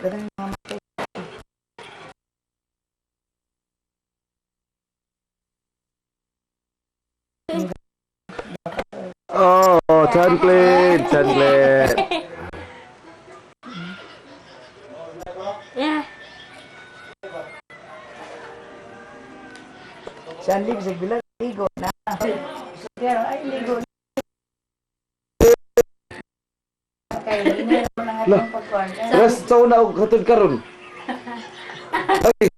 Katang mga matay. Oh, chan clean, chan clean. Yeah. Sa lips, bilang ligo na. Pero ay ligo na. Kay hinay mo na nga itong pagkuhan. Rest sa una og katod karon. Ay,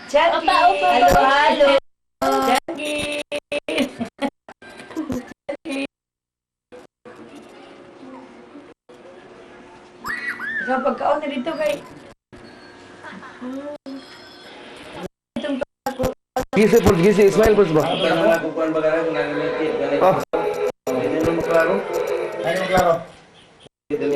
Chucky! Halo, halo! Chucky! Ikaw pagkaon na dito kay. Gisi po, gisi, smile po ba? Oh. Dito,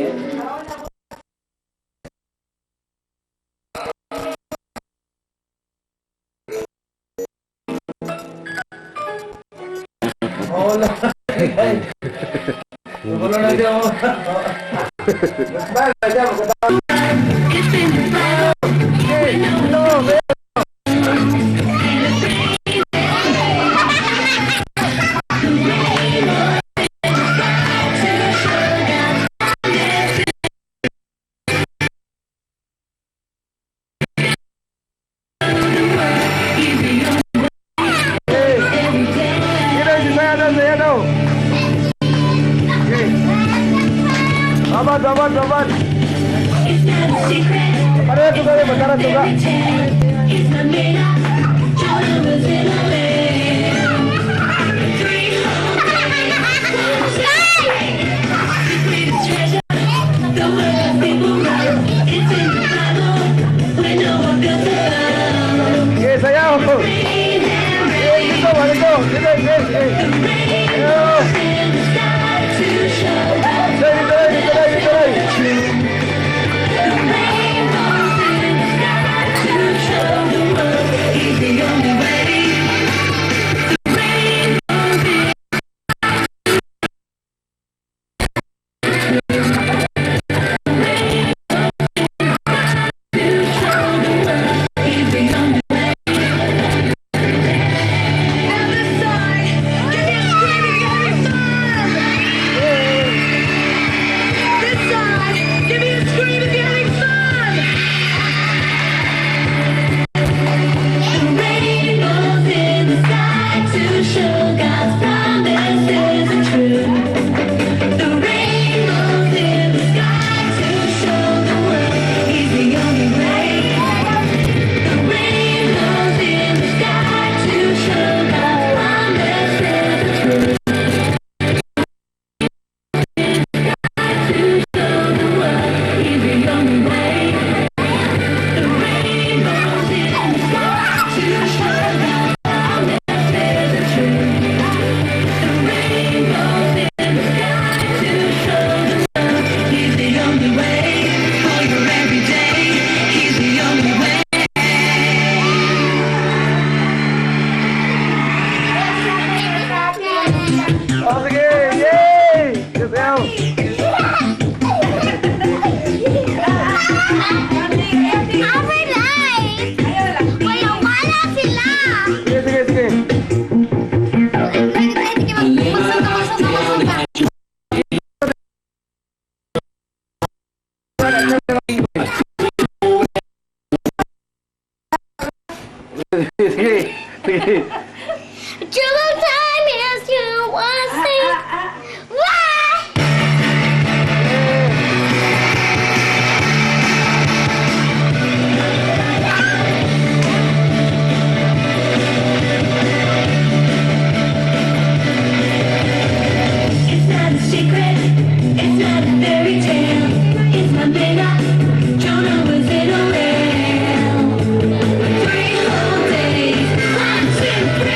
saya daw, saya daw. Okay. Babat, babat, babat. Pareha tuga rin, magkara tuga. Okay, sayaw. Okay, dito, dito, dito, dito, dito. Dito, dito, dito, dito. Give me a scream if you're having fun! The rainbow's in the sky to show God's promises are true. The rainbow's in the sky to show the world He's the only way. The rainbow's in the sky to show God's promises are true. To show the world He's the only way. The rainbow's in the sky to show God's promises are true. The rainbow's in the sky to show the world He's the only way for your every day. He's the only way. Oh, sige, yay! Sayaw. Wala sila! Sige, sige, sige. Pwede, pwede, magsuka, magsuka, magsuka. Sige, sige. Trouble time is you want to Why? It's not a secret, it's not a fairy tale. It's not made up. Jonah was in a whale. 3 whole days, 1, 2, 3.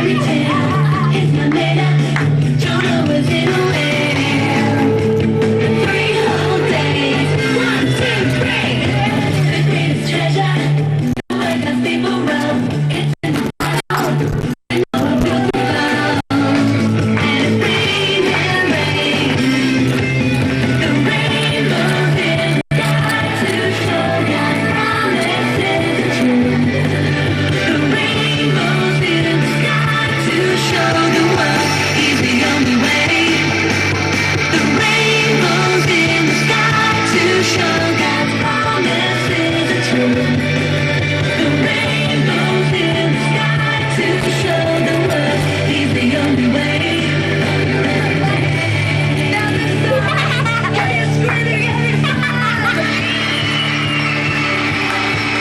fairy tale. It's my made up. Jonah was in a whale. 3 whole days. One, two, three. The greatest treasure. The word God's people wrote. It's in the Bible. I know it will flow. And it's rain and rain. The rainbow's in the sky to show God's promise is true. The rainbow's in the sky to show the world He's the only way. The rainbow's in the sky to show God's promise is true. The rainbow's in the sky to show the world He's the only way. Now this side, can you scream again?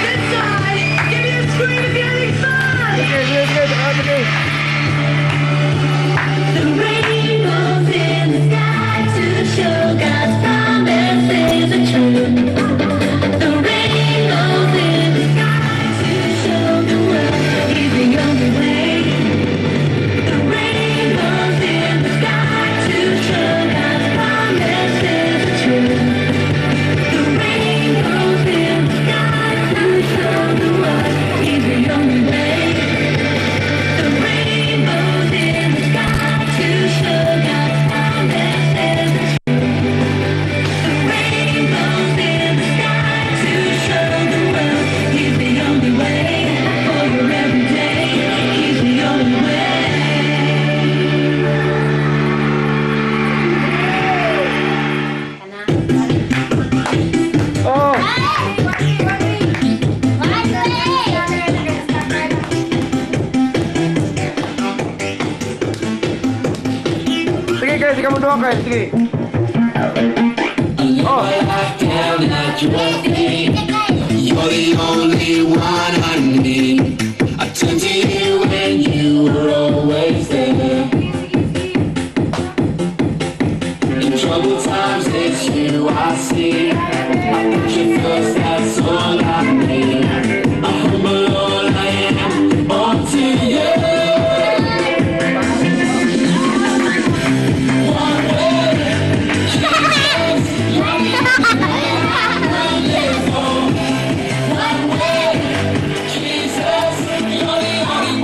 This side, give me a scream if you're having fun. Sige, sige, sige, sige. The rainbow's in the sky to show God's promise is true. The rainbow's in the sky to show the world He's the only way. The rainbow's in the sky to show God's promise is true. The rainbow's in the sky to show the world He's the only way. The rainbow's in the sky to show God's promise is true. The rainbow's in the sky to show the world He's the only way for your every day. He's the only way. Oh! One way. Sige, guys, ikaw mo duha, Kyle. Sige. Oh! Down at your feet. You're the only one I need. I turned to you and you were always there. In troubled times, it's you I see. I put you first, that's all I need. I humble all I am unto you. One way, Jesus, you're the only live for. One way, Jesus, you're the only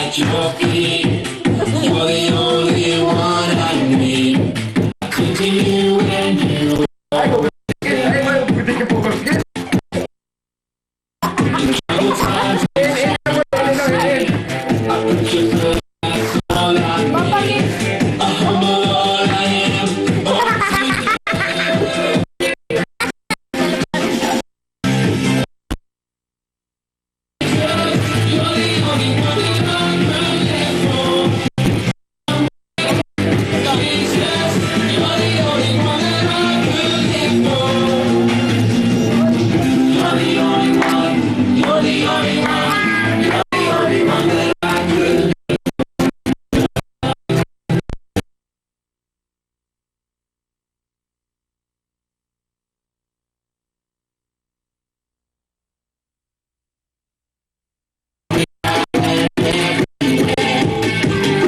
at your feet. You're the only one I need. I cling to you and you. In troubled times, I put you first, that's all I need. I humble all I am. All to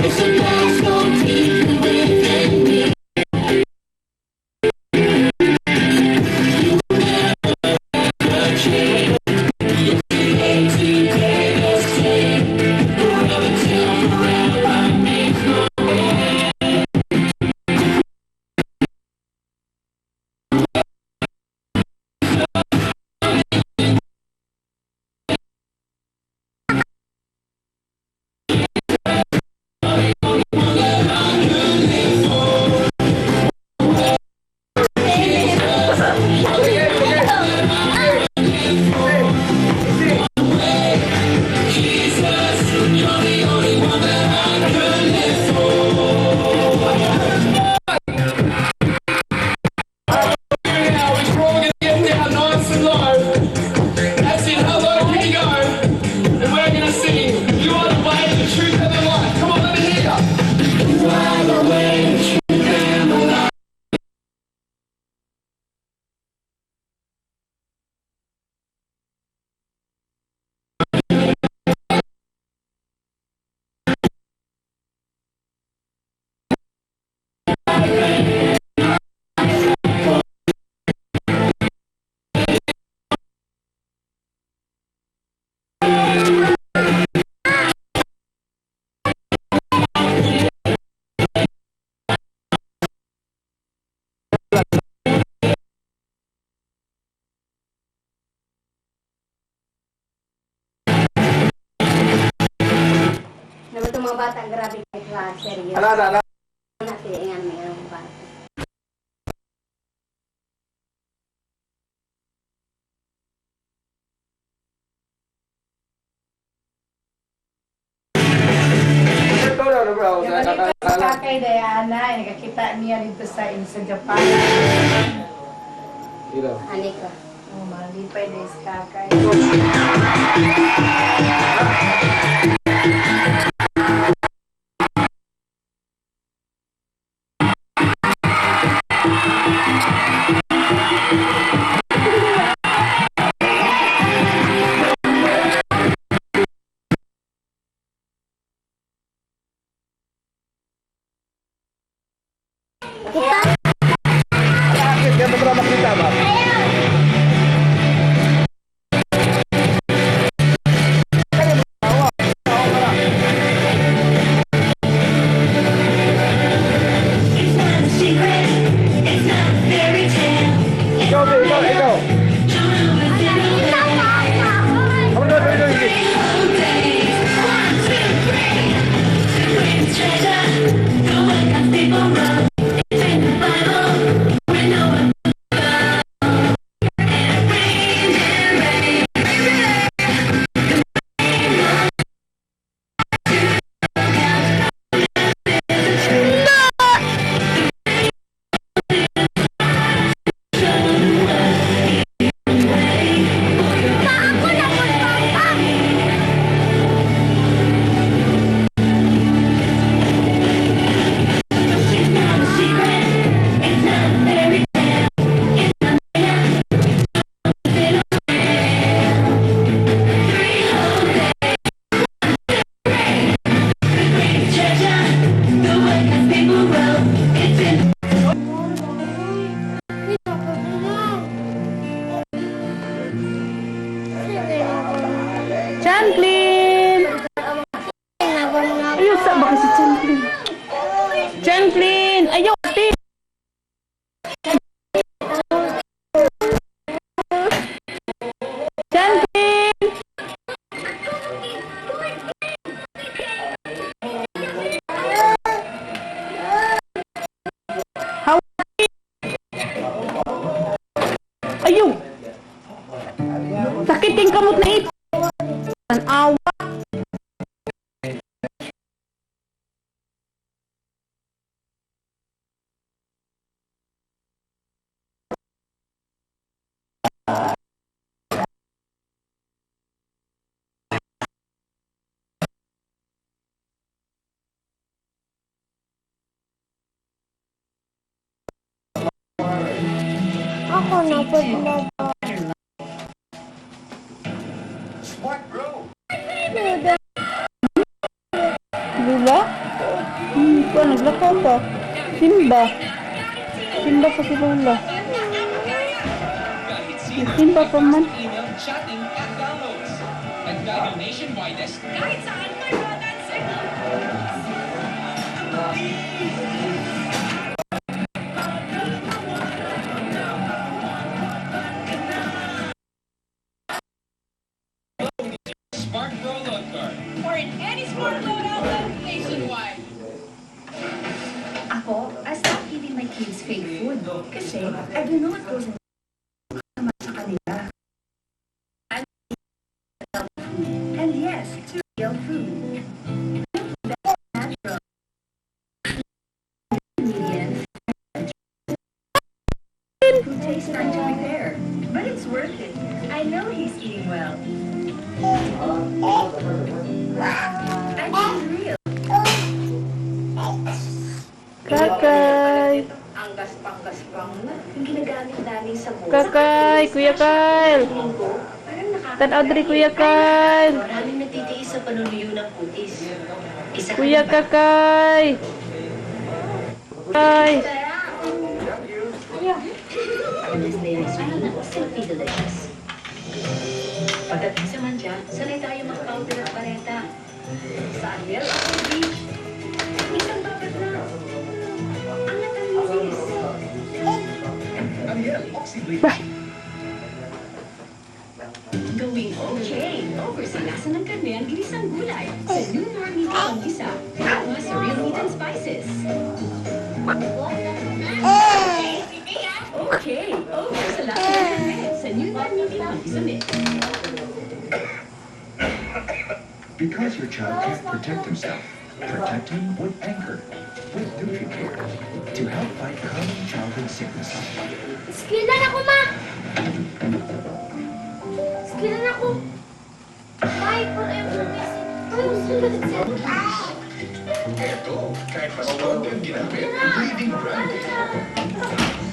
It's a past so deeply within me. You will never, ever change. Yesterday, today, the same. Forever till forever I make no end. Jesus, you're the only one that I could live for. Now, we're all gonna get down nice and low. That's it, how low can you go? And we're gonna sing, You Are the Way, the Truth and the Life. Come on, let me hear you. You are the way, the truth, and the life. Naman itong mga bata, grabe kay klase. Seryoso. Ala, ala, ala. Natin, may ang bata. Ito na, ano ba? Ganito si Kakay Diana, ay nakakita niya dito sa Japan. Ilaw. Ani ka. Oh, malipay na si Kakay. Bakit? Kaya mo ba makita ba? Na po na. Lula? Pa, naglakaw pa. Simba. Simba pa si Lola. Simba pa man. Email, chatting, at downloads. Nagdahil nationwide Kahit saan may broadband signal. Smart Bro Load Card. Or in any smart load outlet nationwide. Ako, I stopped giving my kids fake food kasi I don't know what goes in sa kanila. I food. And yes, it's real food. That's natural. Ingredients. Food takes time to prepare, but it's worth it. I know he's eating well. I feel real. Kakay. Ang gaspang-gaspang na. Yung ginagamit namin sa buhay. Kakay, Kuya Kyle. Parang nakaka- Tanaw diri, Kuya Kyle. Maraming nagtitiis sa panunuyo ng kutis. Isa ka Kuya na ba? Kakay. Kay. Nestle Ice Cream, simply delicious. Pagdating sa manja, sanay tayo mag-powder at paleta. Sa Ariel Apple Beach, isang babad na. Angat ang linis. Gawing okay over sa lasa ng karne ang ginisang gulay sa new Knorr Meaty Panggisa. Tama sa real meat and spices. Okay, over sa lasa ng karne sa new Knorr Meaty Panggisa Mix. Because your child can't protect himself, protect him with Anchor, with NutriCare, to help fight common childhood sicknesses. Skillan ako, ma! Skillan ako. Bye forever, Messi. Eto, kahit mas konti ang ginamit, leading brand.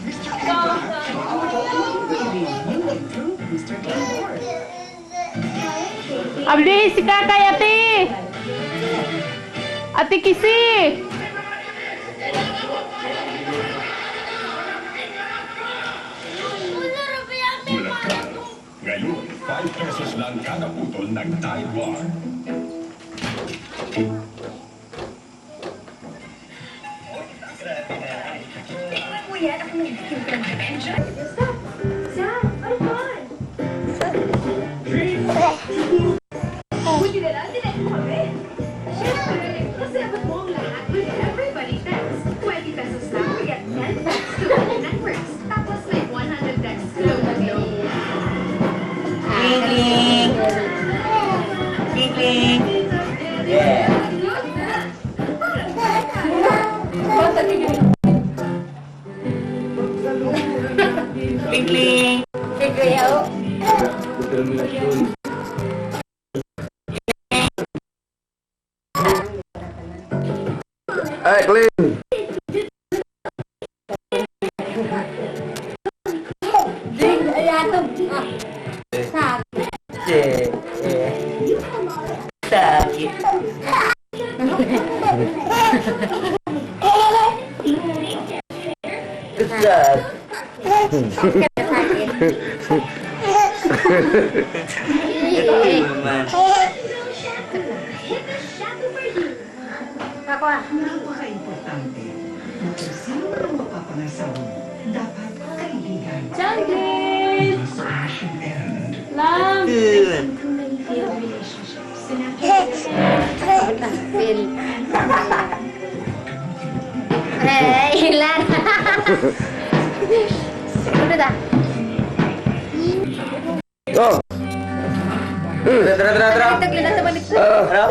Mr. K New improved Mr. K board. Abli, si Kakay, ate. Ate Kisi. Gulat ka. Ngayon, 5 pesos lang kada putol ng Tide Bar. Kuya, ako nagtimpla ng enjoy. Stop! Zach, what a fun! Buti na lang, dinay mo kami. Siyempre, kasi abot mo ang lahat with everybody text. 20 pesos lang, we get 10 texts to all networks. Tapos may 100 texts glow na glow. Determinasyon. Ay, clean. Ako ah. Napaka-importante na kung sino man ang mapapangasawa mo, dapat kaibigan. Chandler. Should end. Lam. Too many failed relationships. And after Phil. Eh, ilan? Ano da? Go. Tara, tara, tara. Tagli na sa balik. Tara.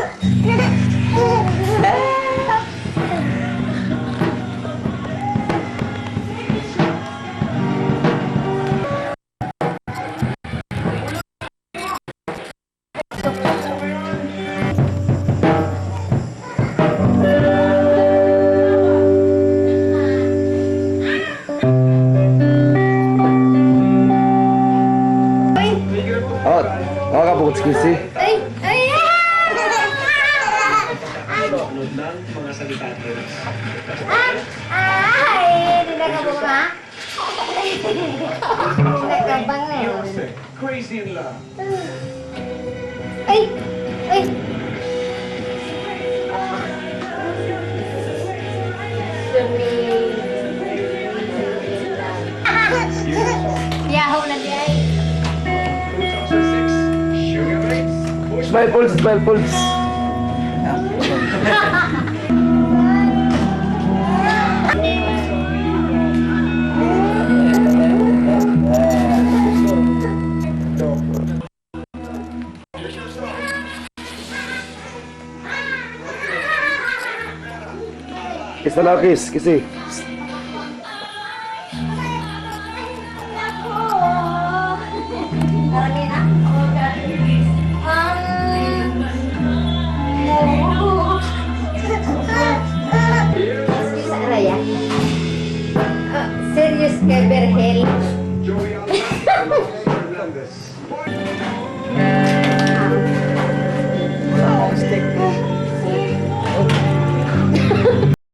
Ah! Ay! Di na ka bunga? Nakabang na yun. Crazy in love. Ay! Ay! Yaho na di ay. Smile pulse, smile pulse. Kiss na lang, kiss. Kiss eh.